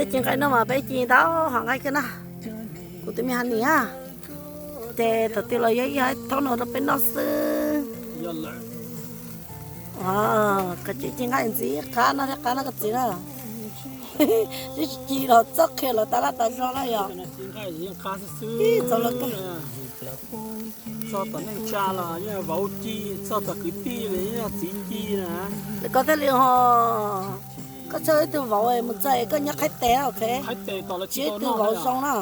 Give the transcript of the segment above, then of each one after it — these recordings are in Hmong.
Peb ci nqaij no mas peb ci ntau hom nqaij kiag na. Kuv tus me honey na, ces thaum twg los yog ib thaub no rau peb noj xwb. Koj ci ci nqaij ntxiv qab no thiab qab no koj txiv na. Twb tsis ci los txob qhia los tas laj tas zog na yog. Ib txog los kawg. Txog tom neej tsa los yeej vauv ci, txog tom kwv tij los yeej txiv ci na. Koj thiaj li ho, koj txhawj ib tug vauv mus txog es koj nyob qhaib tes, ok. Ib tug vauv zoo na.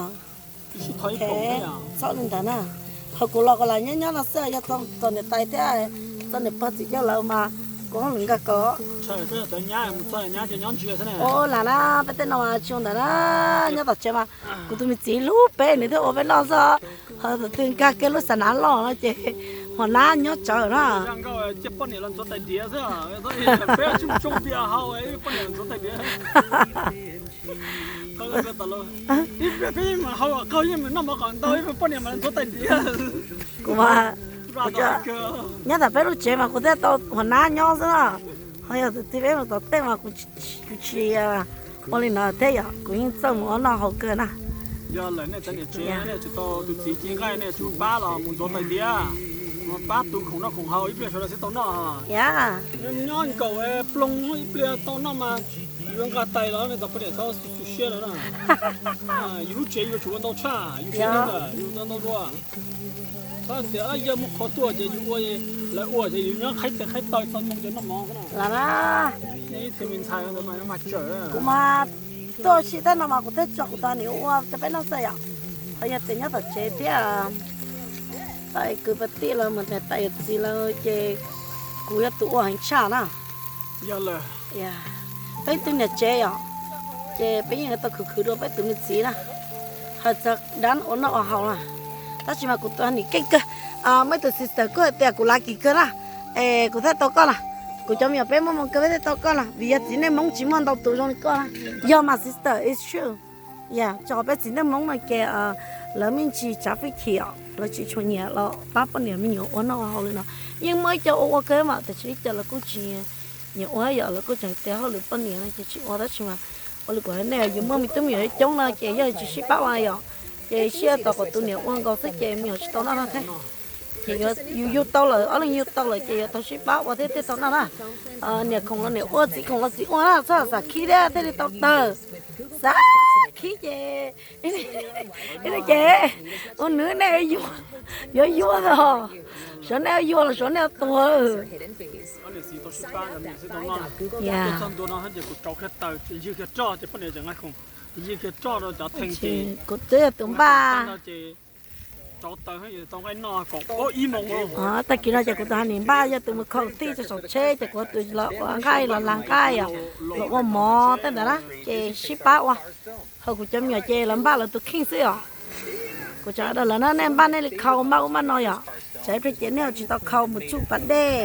Txhob li ntawd na. Ho kuv los kuv lam nyob nyob no xwb, yog txog niam tais thiab txog niam pog txiv yawg lawm mas kuv hauj lwm nkag kom. Ua lam na, peb tej no mas tsis ua ntawd na, nyob tom tsev mas kuv tus me txiv hlub peb nws thiaj ua peb noj xwb. Ho tus twg nkag kiag lub xav nav loj no ces hos nab nyob tsawv na. Kuv mas, nyob tom peb lub tsev mas kuv thiaj tau hos nab nyob xwb na. Ho yog tus twg peb mus tom tej mas kuv tsis ua li no thiab yom, kuv yeej txawj mus ua noj haus kawg na. Yog lawm nej cov niam tsev nej tsis tau tus txiv ci nqaij nej tsum pab los mus ntxuav tais diav, mus pab tu khoom noj khoom haus ib pliag sawv daws thiaj tau noj. Nyob nkaum ploog ib pliag tau noj mas yuav nqa tais los nej tau poj niam txhob tu siab lawm na. Yus lub tsev yuav tsum ua ntau tshaj, yus siab neeg lawm yus ua ntau dua. Txhob tias yog muaj qhov tuaj ces yus ua, lawv ua ces yus nyob qhaib tes qhaib taw txog moo ces noj mov xwb na. Ib txhia me ntxhais ntawd mas mas tsawm. Kuv mas tuaj sib teb no mas kuv thiaj tso kuv tus niam ua rau peb noj xwb yom. Ho yog tias nyob tom tsev thiab tais kwv pas tij los mus niam tais yawm txiv lawm ces kuv yog tus ua heev tshaj na. Yog lawm, peb ib tug niam tsev yom, ces peb yeej tau khwv khwv dua peb tus me txiv na. Hais txog dab ua noj ua haus na, tab sis mas kuv tus niam keej kawg. Muaj ib tus sister kuj hais tias kuv lav kis kawg na, es kuv thiaj tau koj na. Kuv cov me nyuam peb muaj hmoo kawg peb thiaj tau koj na, vim yog txiv neej Hmoob tsis muaj ntau tus zoo li koj na. Yog mas sister, it's true. Yog tso peb txiv neej Hmoob no ces lawv me ntsis tsav fij chim os, lawv tsis tshua nyiam los pab poj niam me nyuam ua noj ua haus li no. Yeej muaj ib co ua ua kawg mas tiam sis ib co lawv kuj tsis nyiam ua yom, lawv kuj tseem tias hauj lwm poj niam no ces tsis ua, tab sis mas ua li kuv hais nej, yus muaj me tub me nyuam coob no ces yog tsis sib pab ua yom, ces siab tos kom tus niam ua nkaus xwb ces me nyuam tsis tau noj no thiab. Ces yus yug tau lawm, ob leeg yug tau lawm ces yuav tau sib pab ua thiab thiaj tau noj na. Niam khoom los niam ua, txiv khoom los txiv ua na, txhob xav khib thiab thiaj li tau tawg. Xav khib ces, ces ua nws nej yuav, yuav yuav os, suav nej yuav los suav nej tuag. Kuv twb yog tus npaj. Tag kis no ces kuv tus niam npaj yog tus mus khaus tij rau saum tsheb ces kuv tus los ua nqaij los lag nqaij os, los ua mov tej ntawd na ces sib pab ua. Ho kuv cov me nyuam ces lawv npaj lawv tus kheej xwb os. Kuv tsa rau lawv na, nej npaj nej li khaus npaj ub npaj no yom, tsam ib pliag ces nej tsis tau khaus mus tsuj pas dej.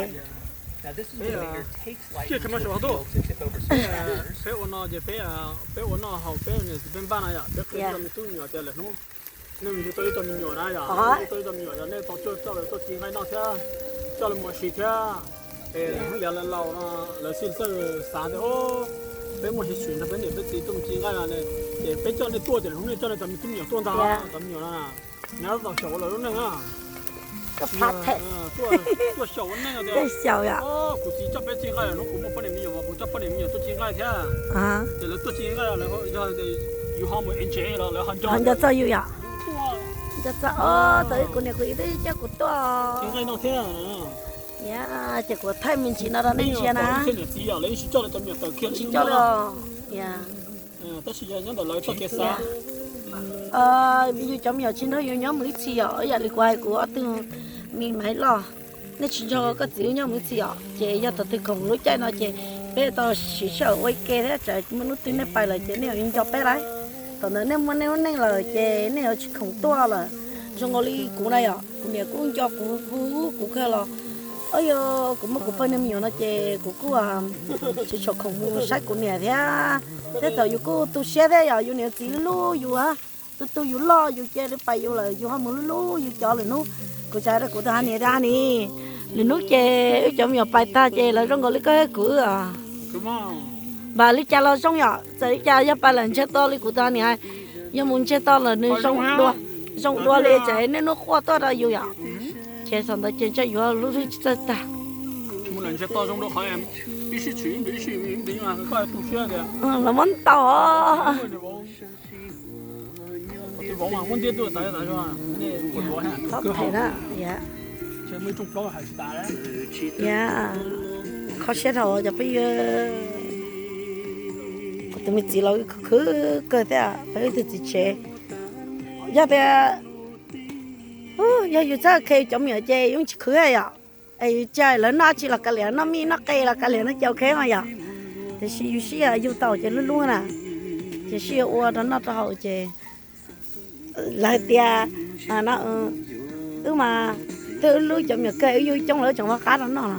Peb ua no ces peb, peb ua noj haus peb niam txiv peb npaj na yom, peb qhia rau me tub me nyuam tias lawm hnub nej mus yug tau ib co me nyuam na yom, tau ib co me nyuam yog nej tau coj coj lawv tuaj ci nqaij noj thiab, coj lawv mus ua si thiab. Es hnub yav lawv laus no lawv thiaj txawj xav tias peb muaj history nrog peb niam peb txiv tuaj mus ci nqaij no, ces peb coj nej tuaj ces lawm hnub nej coj nej cov me tub me nyuam tuaj ntag, cov me nyuam no na, nyob tau xyaum ua lawv lub neej na. Tuaj xyaum ua neej tias kuv txiv coj peb ci nqaij, hnub kuv muaj poj niam me nyuam mas kuv coj poj niam me nyuam tuaj ci nqaij thiab. Ces lawv tuaj ci nqaij, yog yus ho mus enjoy los lawv ho nco txog yus yom. Nco txog, tau ib kuv niam kuv txiv twb coj kuv tuaj ci nqaij no thiab. Ces kuv thaij me ntsis no rau nej ntsia na. Tsis coj li, tab sis yog nyob ntawm lawv txoj kev xav. Yus cov me nyuam tsis nrog yus nyob mus ib txhis yom, ib yam li kuv hais kuv ob tug me maiv loj, nej tsis nrog koj txiv wb nyob mus ib txhis yom, ces yog thaum twg khoom lub caij no ces peb tau siv sij hawm ua ib ke thiab tsam muaj hnub twg nej pais lawm ces nej yuav nco peb lauj. Thaum ntawd nej muaj nej lub neej lawm ces nej yuav tsis khoom tuaj lawm. Zoo nkaus li kuv na yom, kuv niam kuj nco kuv, hu kuv kawg los, o yog kuv muaj kuv pawg niag me nyuam no ces kuv kuj tsis tshua khoom mus saib kuv niam thiab. Thiab thaum yus kuj tu siab thiab yom, yus niam txiv hlub yus, tu tu yus loj yus cia li pais yus lawm yus ho mus hlub hlub yus cov lwm hnub. Kuv tsa rau kuv tus hais niam tias hais niam, lwm hnub ces wb cov me nyuam pais tag ces lawv zoo nkaus li koj thiab kuv wb os. Npam li cas los zoo yom, txawm li cas yog pais lawm ntseg toj li kuv tas niam, yog mus ntseg toj lawm nws zoo dua, zoo dua li tseem niaj hnub quaj tuaj rau yus yom. Ces thaum ntawd ces ntshe yuav lub hlwb tsis txawj tag. Los muab ntau. Txhob them na. Yam, kho siab dhau cov phooj ywg. Kuv tus me txiv los khwv khwv kawg thiab, peb ib tug txiv tsev. Yog tias, yog yus txhob khe cov me nyuam ces yeej tsis khwv yom. Es yus tsa lawv noj tsi los kav liam, noj mij noj qe los kav liam, noj ces ok mas yom. Tiam sis yus sib yog yug tau ces hlub hlub na, ces sib yuav ua rau noj rau haus ces lawv hais tias, no, wb mas twb wb hlub cov me nyuam kawg, wb yug coob lawv tseem muab qab rau noj no.